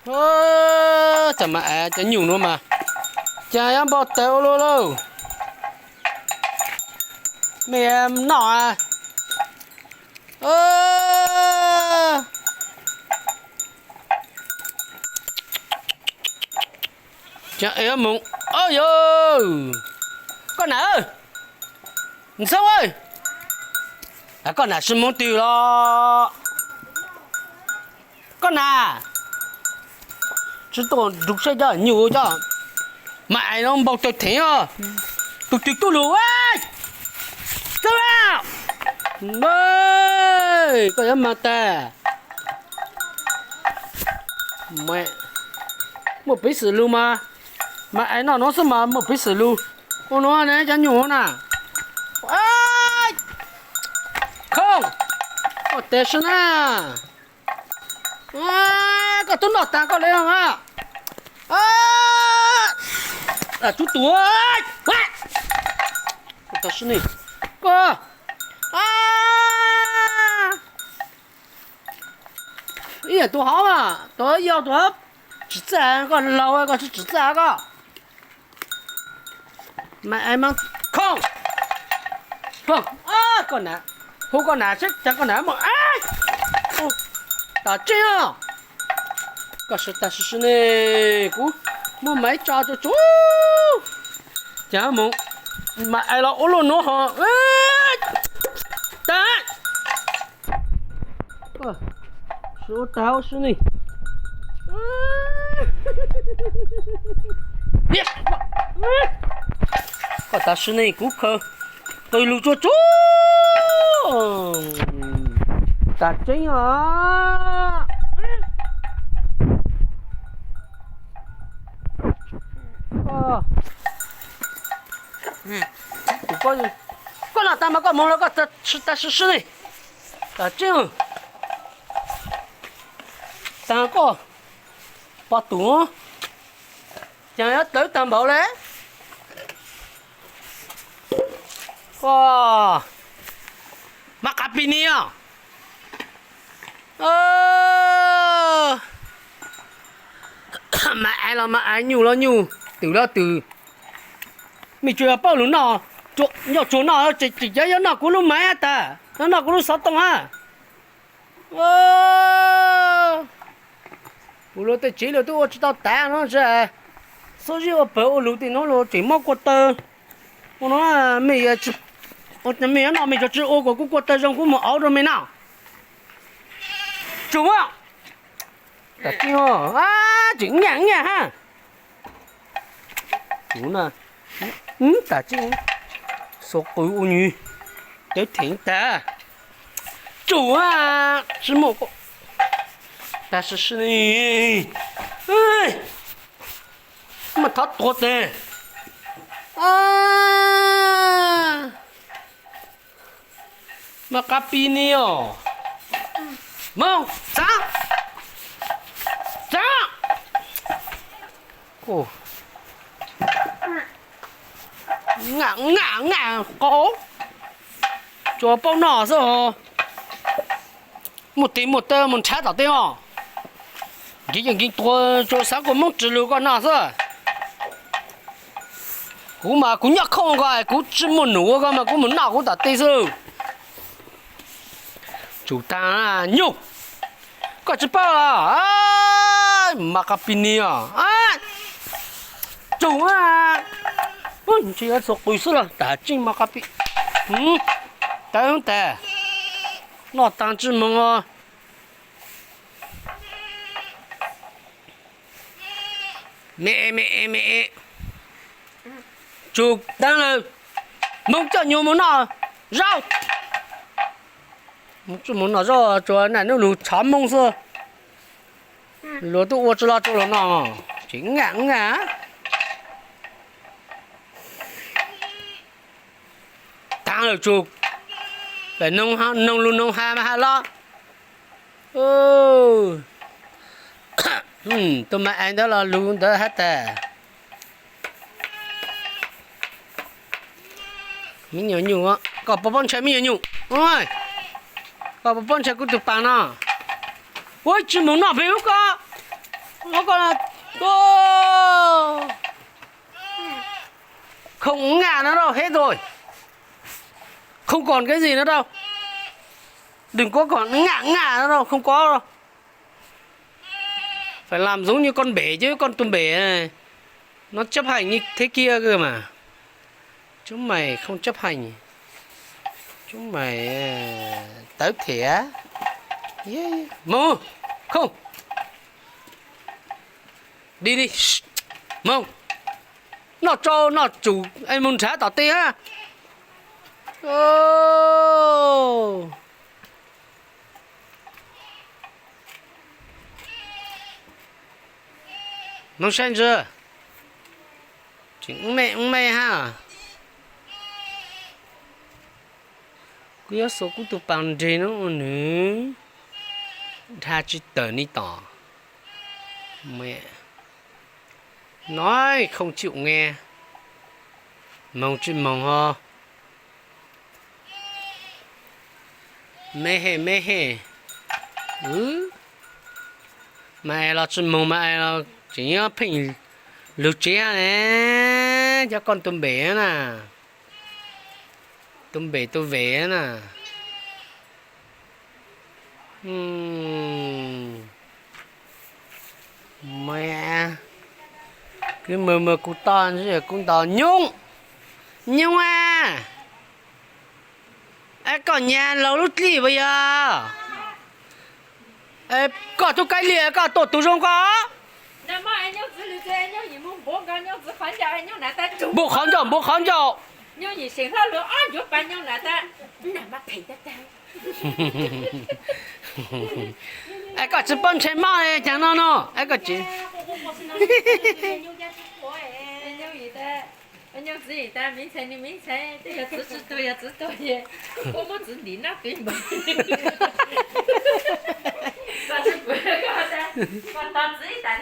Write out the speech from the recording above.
Cas mas cov nyuj no mas cas yuav npau taws ua luaj lauj. Mej noj. Mus, koj nam, Ntxhab, koj nam sis mus twg los? Koj nam, tsis tuaj nrug saib cov nyuj cov, mas es no npau taws theem os. Tus twg tuaj lug, koj yuav mag tag. Muaj peev xwm lug mas, mas es noj no xwb mas muaj peev xwm lug. Ua no ne cov nyuj na. Khooj, koj tes sib na. Koj tub noj tag koj le os. Tub tus, koj, ib yam tus hov mas tus yau tus tsis txawj, koj laus koj tsis txawj koj. Mas es mas khooj, koj nam, hu koj nam seb cas koj nam mus. Tam tseeb os, koj sawv tag sib sib ne, kuv muaj mas ib tso tsuag tsuag. Cas mus, mas es los ua luaj nuav ho. Tag, sib ua tag ua si ne. Koj tas sis ne kuv khaws qws lug tsuag tsuag. Tas tseeb os. Koj los tas mas koj moog los koj tas sis sis ne. Tas tseeb. Tas koj pog tus, cas yuav dawb tag npaum le. Koj mas qas pis ni os. Mas es los mas es, nyuj los nyuj, twm los twm. Mej tsuas yog paub lug noj, nyob tsuag noj, tseem cov yuav noj kuv lub maiv tag, yuav noj kuv lub xov tooj hab. Kuv luag tej tsev luag twb ua tsis tau tav no, xub zib ua pawg ua lug tej no luag tseem muab kua taw. Ua no, mej yuav noj mej tsuas tsi ua kom kuv kua taw zoo kuv mus auv rau mej noj. Tsum, tseem nyaj nyaj hab. Kuv na, tas tseeb, xuas qws ua nyuv, cawv theem tag. Tsum, tsi muaj, tas sis sis, mas thov tuag teg. Mas qas pis ni os. Moog, txav, txav. Ngaj ngaj qau, tsuas paub noj xwb os. Muaj tes muaj taw mus nrhav tom tej os. Nkees yeej nkees tuag, tsuas xav kua moob ris lug koj noj xwb. Kuv mas kuv nyob khooj ko, kuv tsi muaj num ua ko mas kuv mus noj kuv tom tej xwb. Tsum tag, nyuj, koj tsi paub los? Mas qas pis ni os. Tsum, tsi yuav xuas qws xwb los tas tseeb mas qas pis. Tawv tas, noj tag tsi moog os. Me me me, tsum tag lawm, moog coj nyuag mus noj zaub. Moog tsuj mus noj zaub, tsuas naj nub lug tshov moob xwb. Luag tub ua tsi lug rau luag noj, tseem ngaj ngaj. Taag lawm tsum, noog lug noog has mas has los. Tus mas es ntawd los lug ntawd hab tas. Me nyuam nyuj, koj puas paub ntshai me nyuam nyuj? Koj puas paub ntshai kuv tug paas no? Ua tsi mus noj peg ub ko. Không ngã nó đâu hết rồi. Không còn cái gì nữa đâu. Đừng có còn ngã ngã nó đâu, không có đâu. Phải làm giống như con bể chứ, con tôm bể này, nó chấp hành như thế kia cơ mà. Chúng mày không chấp hành. Chúng mày, ờ, tớ thiệt. Move. Không. Đi đi. Move. Noj tsau noj tsum es mus nrhav tom tej ha. Hmoob saib ntsia. Tseem me me ha. Kuv yuav xuas kuv tus pas nreg no ua nws dhau tsis tawm ni tom. Nói không chịu nghe. Moog tsis moog ho. Me he me he. Mas es los tsis moog mas es los tseem nyob pheej lug tsev ne. Cov koj tus npem na, tus npem tus vem na. Kwv mws mws kuv toj ntsib kuv nto nyoob. Nyoob a, es koj nyag laug lub dlig puas yog? Koj tub kaib liag koj tuaj tus zoo koj. Npua qhov ncauj, npua qhov ncauj. Es koj tsis paub ntshai mob li cas no no, es koj tsis